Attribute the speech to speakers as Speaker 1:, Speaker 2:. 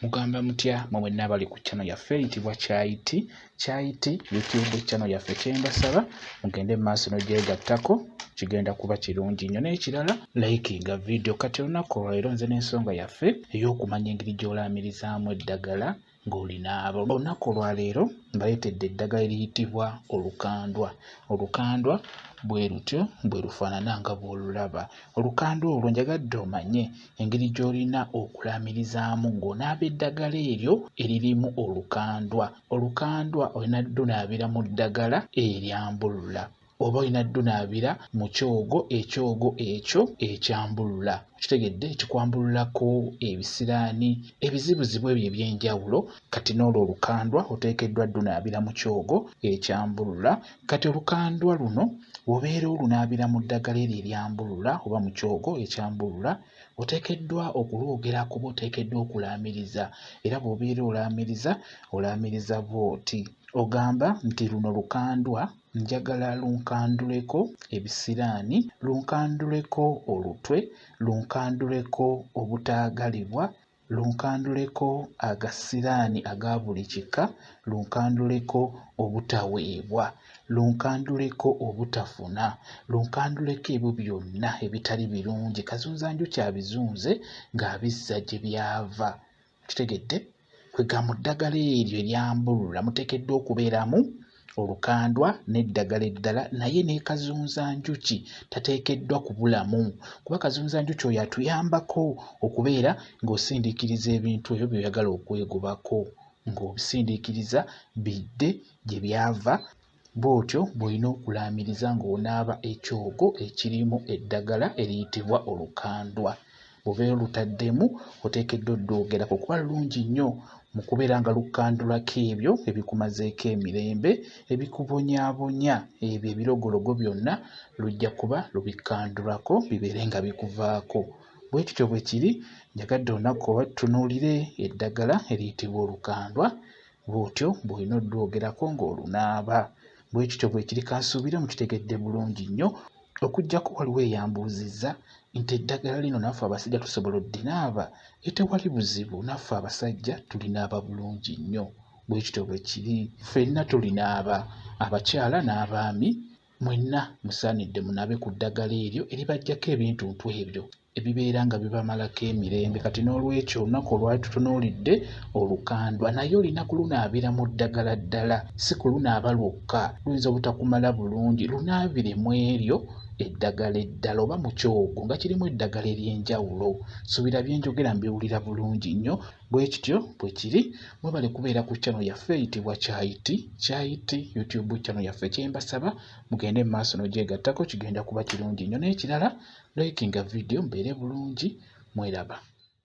Speaker 1: Mugamba mutya mwe mwenna abali ku channel yaffe eyitibwa Kyayiti Kyayiti YouTube channel yaffe, kyembasaba mugende mu maaso n'ogyegattako, kigenda kuba kirungi nnyo. N'ekirala, likinga video. Kati olunaku olwaleero nze n'ensonga yaffe ey'okumanya engeri gy'olaamirizaamu eddagala ng'olinaaba. Olunaku olwaleero mbaleetedde eddagala eriyitibwa olukandwa. Olukandwa bwe lutyo bwe lufaanana nga bw'olulaba. Olukandwa olwo njagadde omanye engeri gy'olina okulaamirizaamu ng'onaaba eddagala eryo eririmu olukandwa. Olukandwa olina ddunaabira mu ddagala eryambulula oba olina ddunaabira mu kyogo, ekyogo ekyo ekyambulula, okitegedde, ekikwambululako ebisiraani, ebizibuzibu ebyo eby'enjawulo. Kati n'olwo olukandwa oteekeddwa ddunaabira mu kyogo ekyambulula. Kati olukandwa luno bw'obeera olunaabira mu ddagala eryo eryambulula oba mu kyogo ekyambulula, oteekeddwa okulwogerako oba oteekeddwa okulaamiriza. Era bw'obeera olaamiriza, olaamiriza bw'oti, ogamba nti luno lukandwa, njagala lunkanduleko ebisiraani, lunkanduleko olutwe, lunkanduleko obutaagalibwa, lunkanduleko agasiraani aga buli kika, lunkanduleko obutaweebwa, lunkanduleko obutafuna, lunkanduleko ebyo byonna ebitali birungi. Kazunzanjuki abizunze ng'abizza gye byava. Kitegedde? Kwegamba ddagala eryo eryambulula muteekeddwa okubeeramu olukandwa n'eddagala eddala, naye ne kazunzanjuki tateekeddwa kubulamu, kuba kazunzanjuki oyo atuyambako okubeera ng'osindiikiriza ebintu ebyo by'oyagala okwegobako, ng'obisindiikiriza bidde gye byava. Bw'otyo bw'olina okulaamiriza ng'onaaba ekyogo ekirimu eddagala eriyitibwa olukandwa. Bw'obeera olutaddemu oteekeddwa oddwogerako kuba lulungi nnyo mu kubeera nga lukkandulako ebyo ebikumazeeko emirembe, ebikubonyaabonya, ebyo ebirogologo byonna lujja kuba lubikkandulako bibeere nga bikuvaako. Bwe kityo bwe kiri, njagadde olunaku olwa tutunuulire eddagala eriyitibwa olukandwa. Bw'otyo bw'olina oddwogerako ng'olunaaba. Bwe kityo bwe kiri, kansuubire mukitegedde bulungi nnyo. Okuggyako waliwo eyambuuzizza nti eddagala lino naffe abasajja tusobola oddinaaba? Etewali buzibu, naffe abasajja tulinaaba bulungi nnyo. Bwe kityo bwe kiri, ffenna tulinaaba, abakyala n'abaami, mwenna musaanidde munaabe ku ddagala eryo eribaggyako ebintuntu ebyo ebibeera nga bibamalako emirembe. Kati n'olwekyo olunaku olwali tutunuulidde olukandwa, naye olina kulunaabira mu ddagala ddala, si kulunaaba lwokka, luyinza obutakumala bulungi. Lunaabire mu eryo eddagala eddala oba mu kyogo nga kirimu eddagala ery'enjawulo. Suubira bye njogera mbiwulira bulungi nnyo. Bwe kityo bwe kiri. Mwebale kubeera ku channel yaffe eyitibwa Kyayiti Kyayiti YouTube channel yaffe. Kye mbasaba mugende mu maaso n'ogyegattako, kigenda kuba kirungi nnyo. N'ekirala, likinga video, mubeere bulungi, mweraba.